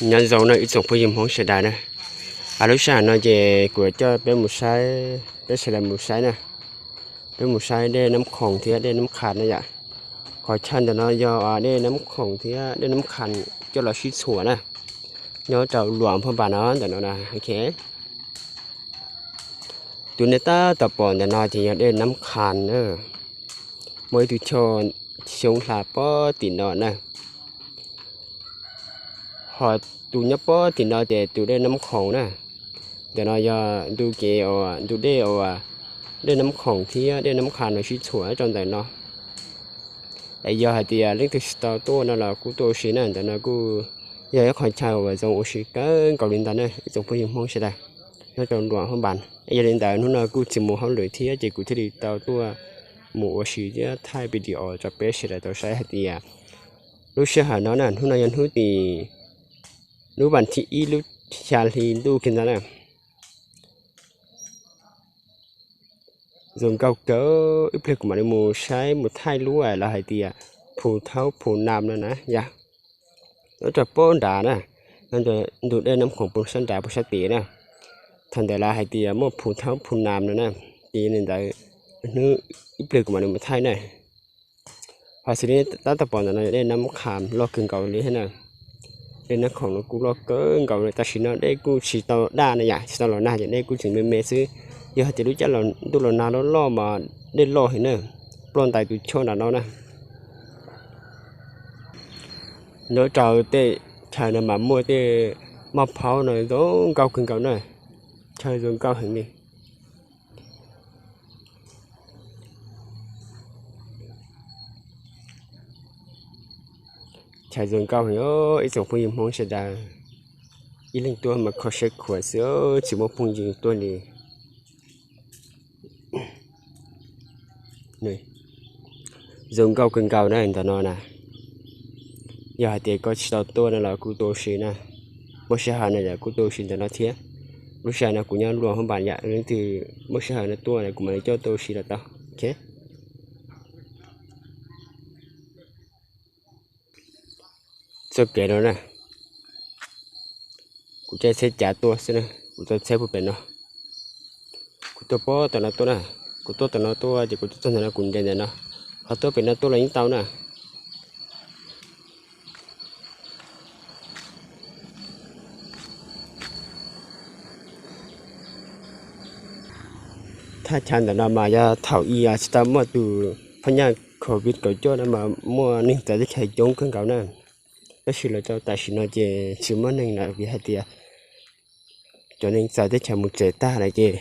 Nyob zoo na ib tsoom phooj ywg Hmoob sawv daws na. Lub sij hawm no ces kuv coj peb mus saib, peb sawv daws mus saib na, peb mus saib dej Nab Khoom thiab dej Nab Khas na yom. Qhov chaw ntawm no yog dej Nab Khoom thiab dej Nab Khas coj los sib txhuam na, nyob rau Luam Phaj Npas no ntawm no na. Tus nej tab tom pom ntawm no ces yog dej Nab Khas na, muaj ib tug choj xyoob hla pob tim no na. Ho tus nyob pob tim no ces tus dej Nab Khoom na. Ntawm no yog ntu kev uas ntu dej uas dej Nab Khoom thiab dej Nab Khas no sib txhuam rau ntawm no. Es yog hais tias leej twg tsis tau tuaj no los kuj tuaj ua si na, ntawm no kuj yog ib qhov chaw uas zoo ua si kawg nkaus li ntawd na ib tsoom phooj ywg Hmoob sawv daws, nyob rau Luam Phaj Npas. Es yog li ntawd hnub no kuj tsis mus hauj lwm thiab ces kuv thiaj li tau tuaj mus ua si thiab thaij video rau peb sawv daws tau saib hais tias lub sij hawm no na, hnub no yog hnub tim, lub vas thib ib lub xya hli ntuj kiag ntag na. Zoo nkauj kawg, ib pliag kuv mam li mus saib mus thaij lub lawv hais tias Phu Thaub Phu Nam no na yom. Nyob rau pob nrad na, ntu dej Nab Khoom puag sab nrad puag sab tid na. Thaum ntawd lawv hais tias muaj Phu Thaub Phu Nam no na. Ces yog li ntawd hnub ib pliag kuv mam li mus thaij na. Ho xws li tab tom pom ntawm no dej Nab Khas loj kawg nkaus li thiab na. Dej Nab Khoom no kuj loj kawg nkaus li, tam sim no dej kuj tsis tau daj na yom, tsis tau los nag ces dej kuj tseem me me xwb. Yog hais tias lub caij ntuj los nag loj loj mas dej loj heev na, ploj ntais tus choj nram no na. Nyob rau tej chaw no mas muaj tej maj phaub no zoo nkauj kawg nkaus na, chaw zoo nkauj heev li. Chaw zoo nkauj heev os ib tsoom phooj ywg Hmoob sawv daws. Ib leeg tuaj mas kho siab khuav xwb, tsis muaj phooj ywg tuaj li. Zoo nkauj kawg nkaus na ntawm no na. Yog hais tias koj tsis tau tuaj no los kuj tuaj ua si na, muaj sij hawm no yom kuj tuaj ua si ntawm no thiab. Lub sij hawm no kuv nyob Luam Phaj Npas yom, leej twg muaj sij hawm no tuaj kuv mam li coj tuaj ua si los tau. Txoj kev no na, kuv caij tsheb cav tuaj xwb na, kuv tau tsheb puag pem no. Kuv tuaj pob tom no tuaj na, kuv tuaj tom no tuaj ces kuv tuaj txog ntawm no kuv nres ntawm no, ho tuaj pem no tuaj los yeej tau na. Thaj chaw ntawm no mas yog thaum ub tsis tau muaj tus phab nyaj covid kaum cuaj no mas muaj neeg txawv teb chaws coob kawg nkaus na. Tab sis los rau tam sim no ces tsis muaj neeg lawm vim hais tias cov neeg txawv teb chaws mus tsev tag lawm ces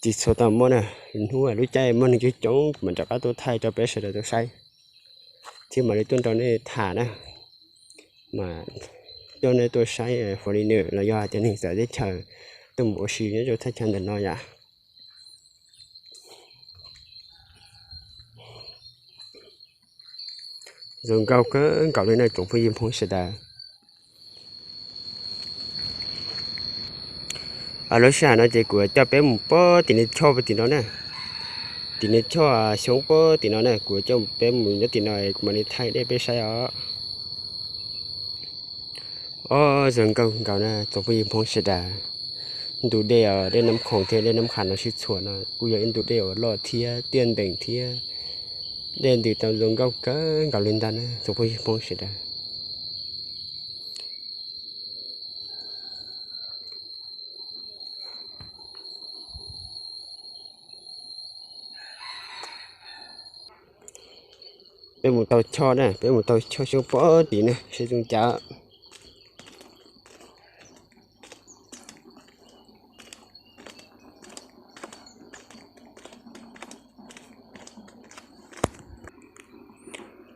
tsis tshua tau muaj na. Hnub lub caij muaj neeg coob coob kuv mam rov qab tuaj thaij rau peb sawv daws tau saib thiab mam li tuaj nrog nej tham na, mas coj nej tuaj saib foreigner los yog hais tias neeg txawv teb chaws tuaj mus ua si nyob rau thaj chaw ntawm no yom. Zoo nkauj kawg nkaus li na tsoom phooj ywg Hmoob sawv daws. Lub sij hawm no ces kuv coj peb mus pob tim niag choj puag tim no na, tim niag choj xyoob pob tim no na, kuv coj peb mus nyob tim no kuv mam li thaij dej peb saib os. Ob, zoo nkauj nkaus na tsoom phooj ywg Hmoob sawv daws. Ntu dej os, dej Nab Khoom thiab dej Nab Khas no sib txhuam no kuj yog ib ntu dej uas loj thiab tiaj ntees thiab dej ntws tau zoo nkauj kawg nkaus li ntag na tsoom phooj ywg Hmoob sawv daws. Peb mus tau choj na, peb mus tau choj xyoob pob tim na seb zoo cas.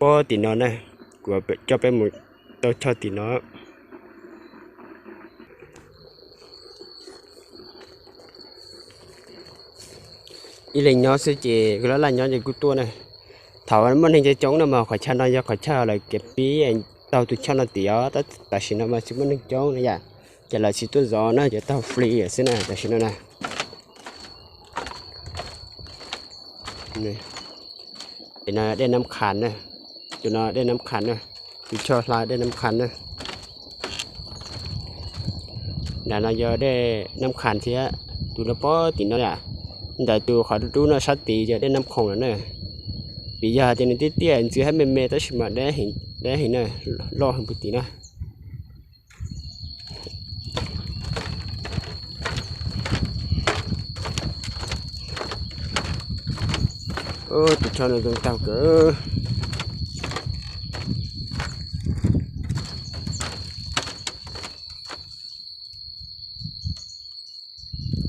Pob tim no na, kuv coj peb mus tau choj tim no. Ib leeg nyob xwb ces laj laj nyob ces kuj tuaj na. Thaum muaj neeg coob coob no mas qhov chaw no yog qhov chaw lawv kev pib taug tus choj no tid os, tab tam sim no mas tsis muaj neeg coob na yom, ces lawv tsis tuaj zov na, ces taug free xwb na tam sim no na. Tus no dej Nab Khas na, tus no dej Nab Khas na, tus choj hla dej Nab Khas na. Nram no yog dej Nab Khas thiab. Tus no pog tim no yom, ntawm tus qhov dub dub no sab tid yog dej Nab Khoom lawm na. Vim yog hais tias nws tiaj tiaj ntxwv hab me me tab sis mas deb heev na, loj heev puag tim na. Tus tsho no zoo taug kawg.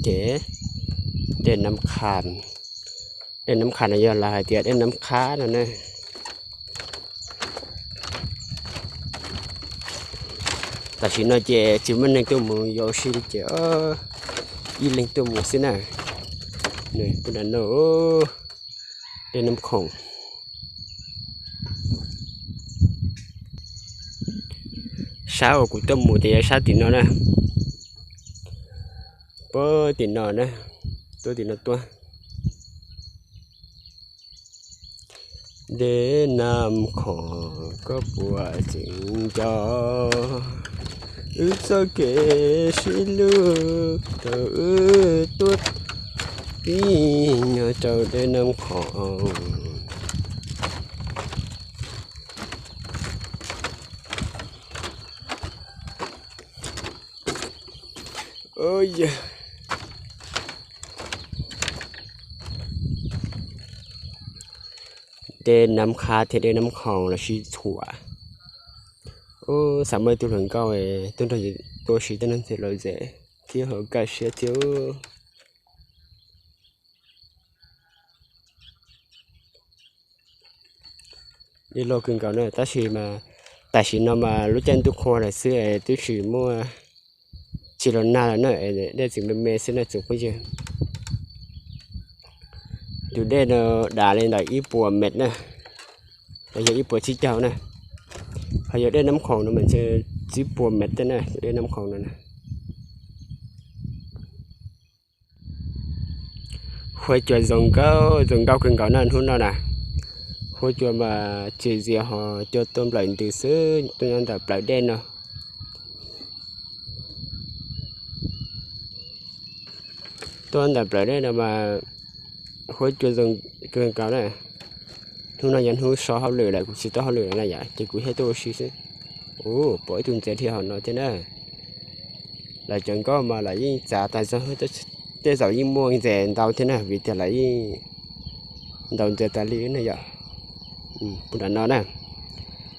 Ces dej Nab Khas, dej Nab Khas no yog lawv hais tias dej Nab Khab no na. Tam sim no ces tsis muaj neeg tuaj mus yos ua si li ces ib leeg tuaj mus xwb na. Nws pub nram no, dej Nab Khoom. Sab uas kuv tuaj mus ces yog sab tim no na. Puag tim no na, tuaj tim no tuaj. Dej Nab Khoom koj puas tseem nco wb txoj kev sib hlub thaum wb tuaj tib nyog rau dej Nab Khoom. Dej Nab Khab thiab dej Nab Khoom los sib txhuam. Ub, xav muaj ib tug hluas nkauj tuaj nrog yus tuaj ua si tej no ntxiv los zem thiab hauv kaj siab thiab. Dej loj kawg nkaus na, tab sis mas tam sim no mas lub caij ntuj qhua lawm xwb es twb tsis muaj, tsis los nag lawm na, dej tseem me me xwb na tsoom phooj ywg. Tus dej no dav li ntawm ib puas mev na, los yog ib puas tsib caug na. Ho yog dej Nab Khoom no mas ntshe tsib puas mev tej na, tus dej Nab Khoom no na. Huab cua zoo nkauj, zoo nkauj kawg nkaus na hnub no na. Huab cua mas tsis zias ho cua tuaj nplawm ntws xwb, tuaj nyob ntawm plawv dej no. Tuaj ntawm plawv dej no mas huab cua zoo kawg nkaus na. Hnub no yog hnub so hauj lwm lawm, kuv tsis tau hauj lwm lawm na yom, ces kuv thiaj tuaj ua si xwb. Ub, pom ib tug ntses dhia hauv no thiab na. Lawv cov nkoj mas lawv yeej txav tas zog, tej zaum yeej muaj ntses ntau thiab na, vim tias lawv yeej ntaus ntses tas li na yom. Puag nram no na,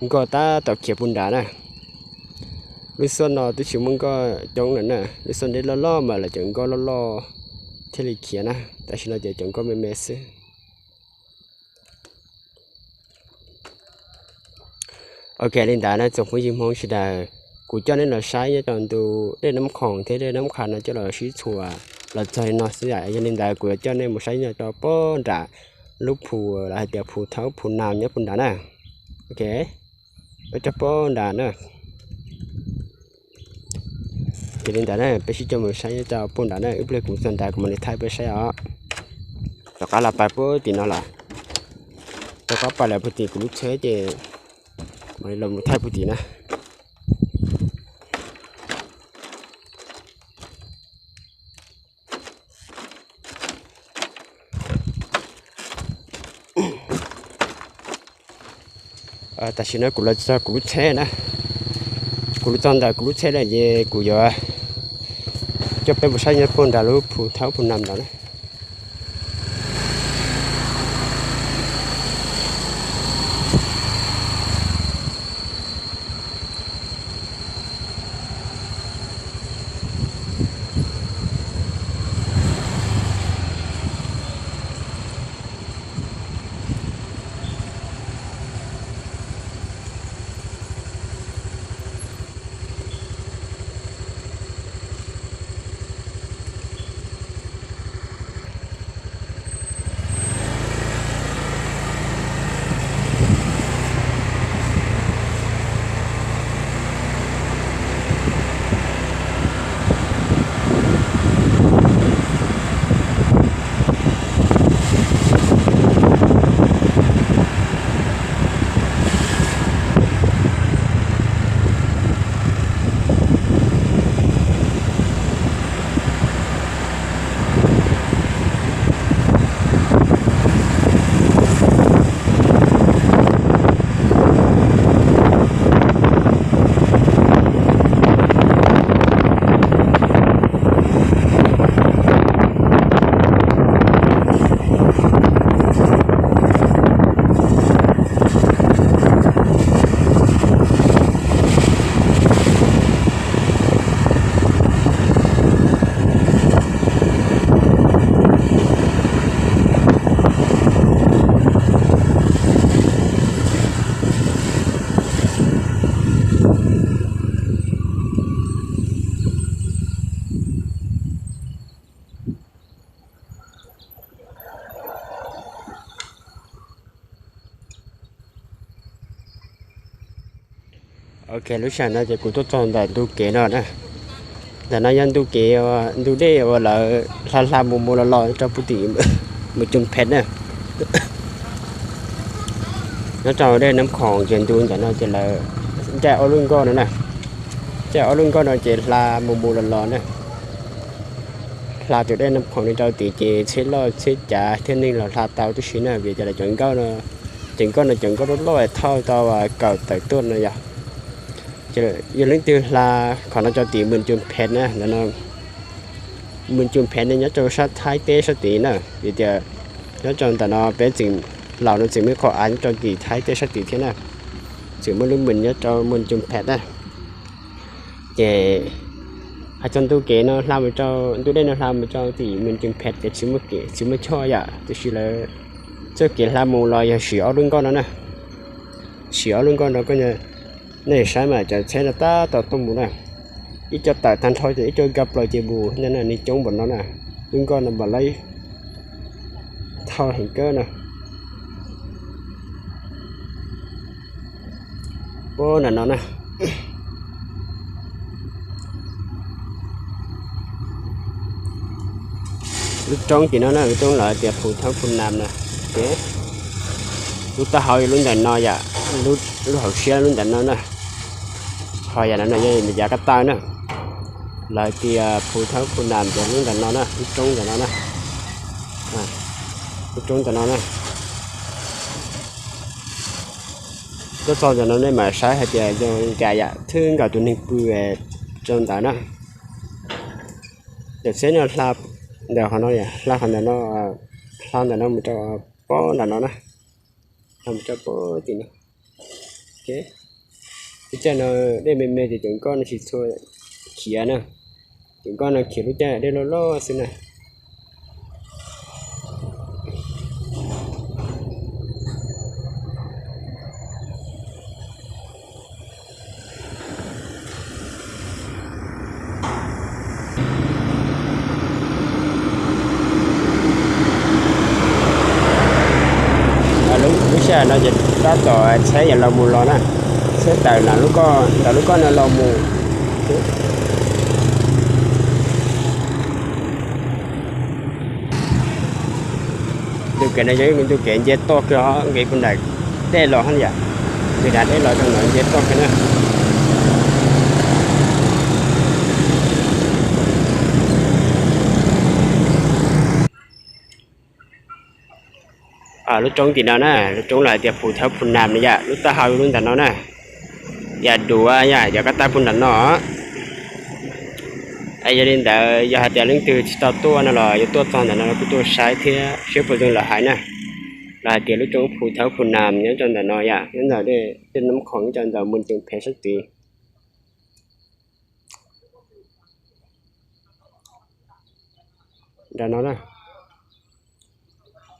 nkoj tab tom khiav puag nrad na. Lub xub no twb tsis muaj nkoj coob lawm na, lub xub dej loj loj mas lawv cov nkoj loj loj thiaj li khiav na, tam sim no ces cov nkoj me me xwb. Ok, li ntawd na tsoom phooj ywg Hmoob sawv daws, kuv coj nej los saib nyob rau ntu dej Nab Khoom thiab dej Nab Khas no coj los sib txhuam los txog li no xwb. Yog li ntawd kuv yuav coj nej mus saib nyob rau puag nram lub phu, lawv hais tias phu Thaub phu Nam nyob puag nrad na. Ok, peb coj puag nrad na. Ces li ntawd na, peb sib coj mus saib nyob rau puag nrad na, ib pliag kuv txog nrad kuv mam li thaij peb saib os. Rov qab los pais puag tim no lawm, rov qab pais lawm puag tim kuv lub tsheb ces mam li los mus thaij puag tim na. Tam sim no kuv los txog kuv lub tsheb na, kuv los txog ntawm kuv lub tsheb lawm ces kuv yuav coj peb mus saib nyob puag nrad lub phu Thaub phu Nam ntawd na. Lub sij hawm no ces kuv tuaj txog ntawm ntu kev no na. Ntawm no yog ntu kev, ntu dej uas lawv hla hla mus mus los los rau puag tim Mws Coos Phem na. Nyob rau dej Nab Khoom ces ntu ntawm no ces lawv ncaij ob lub nkoj no na. Ncaij ob lub nkoj no ces hla mus mus los los na. Hla tus dej Nab Khoom no rau tim ces tsheb loj tsheb cav thiab neeg los hla tau tib si na, vim tias lawv cov nkoj no, cov nkoj no cov nkoj loj loj thauj tau kaum tawm tuaj no yog. Ces yog leej twg hla qhov no rau tim Mws Coos Phem na, ntawm no Mws Coos Phem ne nyob rau sab Thaib teb sab tid na, vim tias nyob rau ntawm no peb tseem, laus no tseem muaj qhov av nyob rau tim Thaib teb sab tid thiab na, tseem muaj lub Mws nyob rau Mws Coos Phem na. Ces hais txog ntu kev no hla mus rau, ntu dej no hla mus rau tim Mws Coos Phem ces tsis muaj kev, tsis muaj choj yam, tiam sis lawv txoj kev hla mus los yog siv ob lub nkoj no na. Siv ob lub nkoj no koj, nej saib mas cov tsheb no tab tom tuaj mus na, ib co tawm tag nrho ces ib co nkag plaws ces mus na, neeg coob npaum no na. Lub nkoj no mas laib thauj heev kawg na. Puag nram no na, lub roob tim no na, lub roob lawv tias Phu Thawb Phu Nam na. Ces lub taub hau lub ntawm no yom, lub hauv siab lub ntawm no na. Ho yam no yog yav ko taw na, lawv tias Phu Thawb Phu Nam ces lub ntawm no na, lub roob ntawm no na, lub roob ntawm no na. Tuaj txog ntawm no nej mam saib hais tias zoo li cas yam, thwb nkaus tus neeg pw rau ntawd na. Cov tsheb no hla ntawm qhov no, hla qhov ntawm no, hla ntawm no mus rau pob nram no na, hla mus rau pob tim no. Lub caij no dej me me ces cov nkoj no tsis tshua khiav na, cov nkoj no khiav lub caij dej loj loj xwb na. Lub sij hawm no ces tab tom tsheb yuav los mus los na, tsheb tawm ntawm lub ko, ntawm lub ko no los mus. Ntu kev no yog ib ntu kev nce toj kawg, nqis puag nram dej los hos yom, nqis nram dej los rau ntawd nce toj kawg na. Lub roob tim no na, lub roob lawv hais tias Phu Thawb Phu Nam no yom, lub taub hau lub ntawm no na, yam duav yom, yog koj tab puag nram no. Es yog li ntawd yog hais tias leej twg tsis tau tuaj no los yuav tuaj txog ntawm no kuj tuaj saib thiab seb puas zoo lawv hais na. Lawv hais tias lub roob Phu Thawb Phu Nam nyob rau ntawm no yom, nyob ntawm dej Nab Khoom nyob rau ntawm Moos Coos Phem sab tid. Nram no na,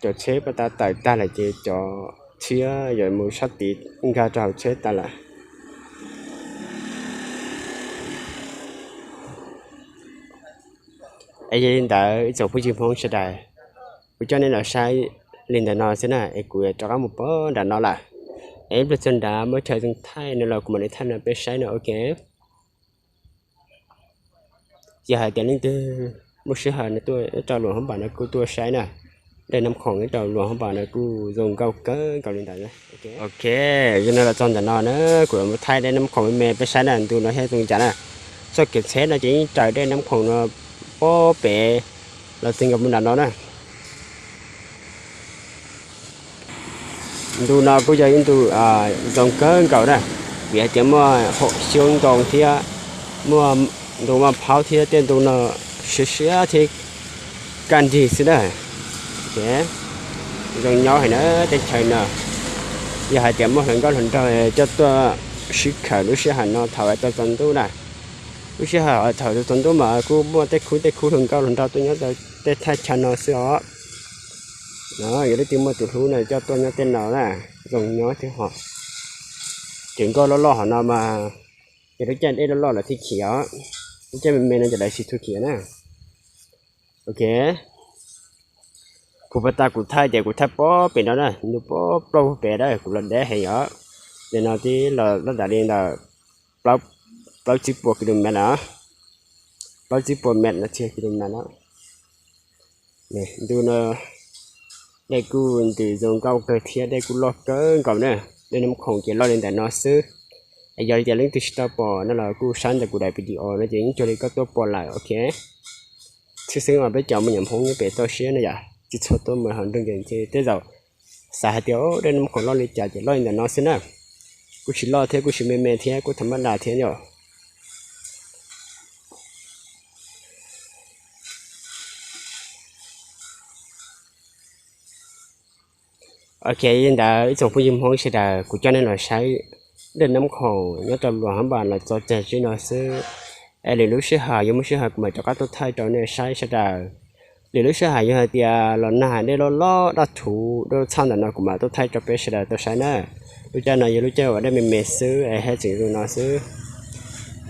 cov tsheb pas tas tawm tag lawm ces cov tshiab yuav mus sab tid nkag rau hauv tsheb tas lawm. Es yog li ntawd ib tsoom phooj ywg Hmoob sawv daws, kuv coj nej los saib li ntawm no xwb na, es kuv yuav rov qab mus pog nram no lawm. Es ib pliag txog nrad muaj chaw zoo thaij no los kuv mam li thaij no peb saib no ok. Yog hais tias leej twg muaj sij hawm no tuaj rau Luam Hoob Npam no kuj tuaj saib na. Dej Nab Khoom nyob rau Luam Hoob Npam no kuj zoo nkauj kawg nkaus li ntawd. Ok, yog no los txog ntawm no na, kuv yuav mus thaij dej Nab Khoom me me peb saib na, ntu no thiab zoo cas na. Txoj kev tsheb no ces yeej raws dej Nab Khoom no pob pem los txog nkaus mus nram no na. Ntu no kuj yog ib ntu zoo kawg nkaus na, vim hais tias muaj haum xyoob ntoo thiab muaj ntu maj phaub thiab tej ntu no siab siab thiab kaj nrig xwb na. Zoo nyob heev na teb chaws no. Yog hais tias muaj hluas nkauj hluas nraug coj tuaj sib khawm lub sij hawm no thaum tsaus tsaus ntuj na. Lub sij hawm thaum tsaus tsaus ntuj mas kuj muaj tej khub tej khub hluas nkauj hluas nraug tuaj nyob rau tej thaj chaw no xwb os. No yog leej twg muaj tus hlub no coj tuaj nyob tej no na, zoo nyob thiab hos. Cov nkoj loj loj hom no mas yog lub caij dej loj loj lawv thiaj khiav os, lub caij me me no ces lawv tsis tshua khiav na. Ok, kuv pas tas kuv thaij ces kuv thaij pob pem no na, ntu pob plaub pem na, kuv los deb heev os. Nim no twb los loj tas li ntawm plaub tsib puas kis lus mev lawm, plaub tsib puas mev no thiab kis lus mev na. Ntu no dej kuj ntws zoo nkauj kawg thiab dej kuj loj kawg nkaus na. Dej Nab Khoom ces loj li ntawm no xwb. Yog li tias leej twg tsis tau pom no los kuj saib ntawm kuv daim video no ces yeej cuag li koj tuaj pom lawm, ok. Tshwj xeeb mas peb cov me nyuam Hmoob nyob pem toj siab no yom, tsis txhob tuaj mus hauv nroog ces tej zaum xav hais tias dej Nab Khoom loj li cas ces loj li ntawm no xwb na. Kuj tsis loj thiab kuj tsis me me thiab, kuj tham maj das thiab yom. Ok, li ntawd ib tsoom phooj ywg Hmoob sawv daws, kuv coj nej los saib dej Nab Khoom nyob rau Luas Hab Npas los txog tsag zeb no xwb. Es lwm lub sij hawm yog muaj sij hawm kuv mam rov qab tuaj thaij rau nej saib sawv daws. Lwm lub sij hawm yog hais tias los nag dej loj loj daj thuv daj txhaj ntawm no kuv mam tuaj thaij rau peb sawv daws tau saib na. Lub caij no yog lub caij uas dej me me xwb es haj tseem zoo no xwb.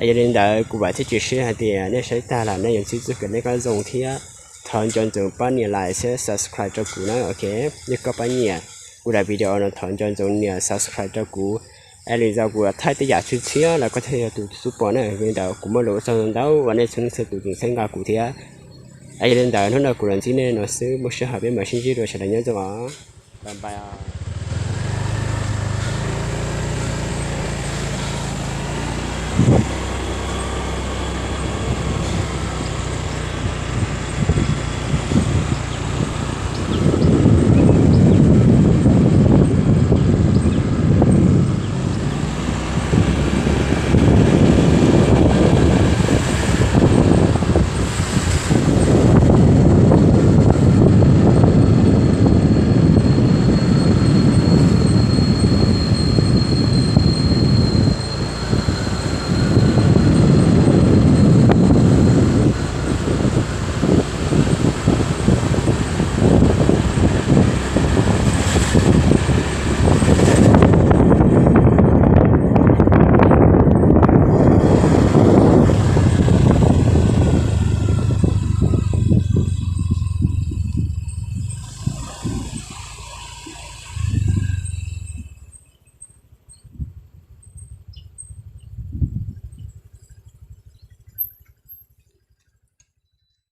Yog li ntawd kuv vam thiab cia siab hais tias nej saib tag lawm nej yuav ntxub txuj kev nej koj zoo thiab. Thov nco ntsoov pab nias like thiab subscribe rau kuv na, ok. Yog koj pab nyiam kuv daim video no thov nco ntsoov nias subscribe rau kuv. Es lwm zaus kuv thaij tej yam tshiab tshiab los koj thiaj yog tus xub pom na. Yog li ntawd kuv muaj lus ua tsaug ntau uas nej txhua leej txhua tus tseem txhawb nqa kuv thiab. Es yog li ntawd hnub no kuv los ntsib nej no xwb, muaj sij hawm peb mam sib ntsib dua, sawv daws nyob zoo os. Bye bye.